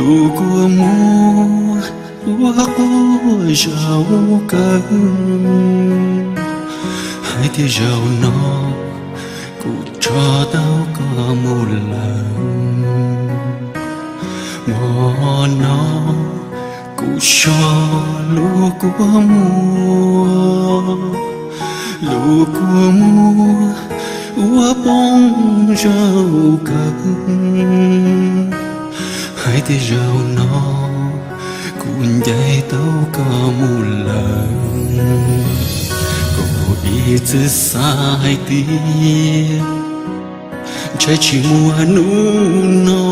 Lub kua muag ua quaj zaum kawg, hais tias zaum no kuv tso tau koj mus lawm. Hmo no kuv so lub kua muag, lub kua muag ua poob zaum kawg, hais tias zaum no kuv ncaim tau koj mus lawm. Kuv ib txwm xav hais tias ntshai tsis muaj hnub no,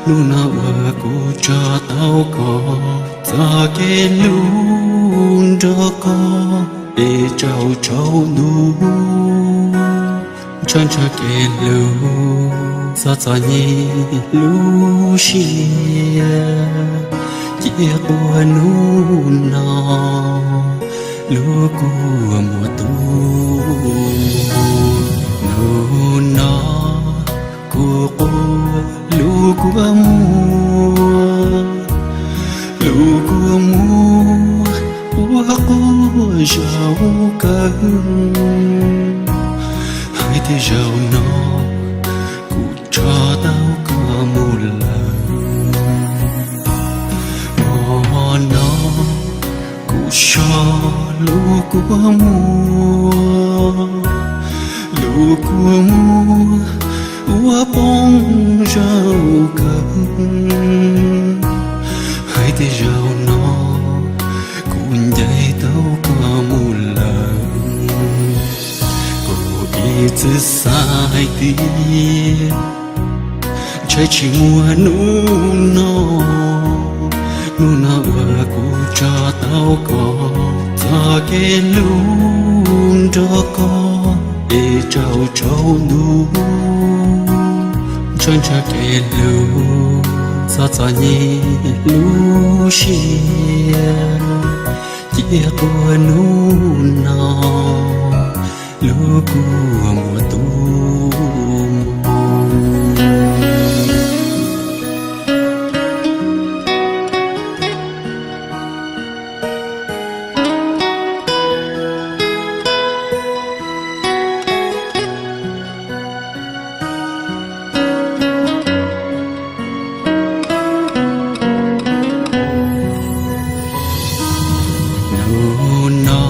hnub no uas kuv tso tau koj txoj kev hlub nrog koj es tsaus tsaus ntuj, ntshaw ntshaw kev hlub txog txom nyem lub siab, cia quaj hnub no lub kua muag tu. Hnub no kuv quaj lub kua muag, lub kua muag ua quaj zaum kawg, hais tias zaum no kuv tso tau koj mus lawm. Hmo no kuv so lub kua muag, lub kua muag ua poob zaum kawg, hais tias zaum no kuv ncaim tau koj mus lawm. Kuv ib txwm xav hais tias ntshai tsis muaj hnub no, hnub no uas kuv tso tau koj txoj kev hlub nrog koj es tsaus tsaus ntuj, ntshaw ntshaw kev hlub txog txom nyem lub siab, cia quaj hnub no lub kua muag tu mus. Hnub no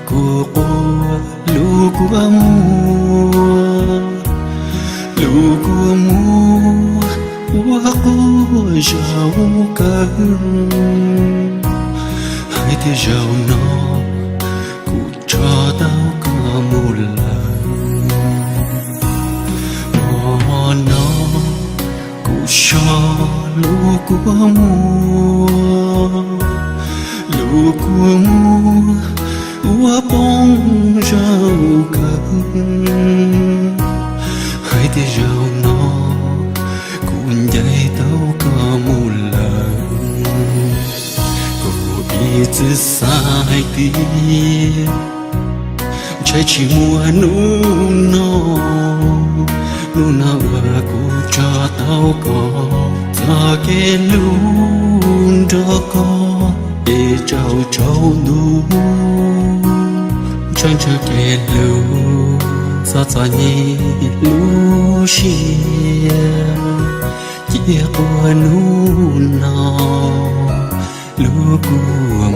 kuv quaj lub kua muag, lub kua muag ua quaj zaum kawg, hais tias zaum no kuv tso tau koj mus lawm. Hmo no kuv so lub kua muag, lub kua muag ua poob zaum kawg, hais tias zaum no kuv ncaim tau koj mus lawm. Kuv ib txwm xav hais tias ntshai tsis muaj hnub no, hnub no uas kuv tso tau koj txoj kev hlub nrog koj es tsaus tsaus ntuj, ntshaw ntshaw kev hlub txog txom nyem lub siab, cia quaj hnub no lub kua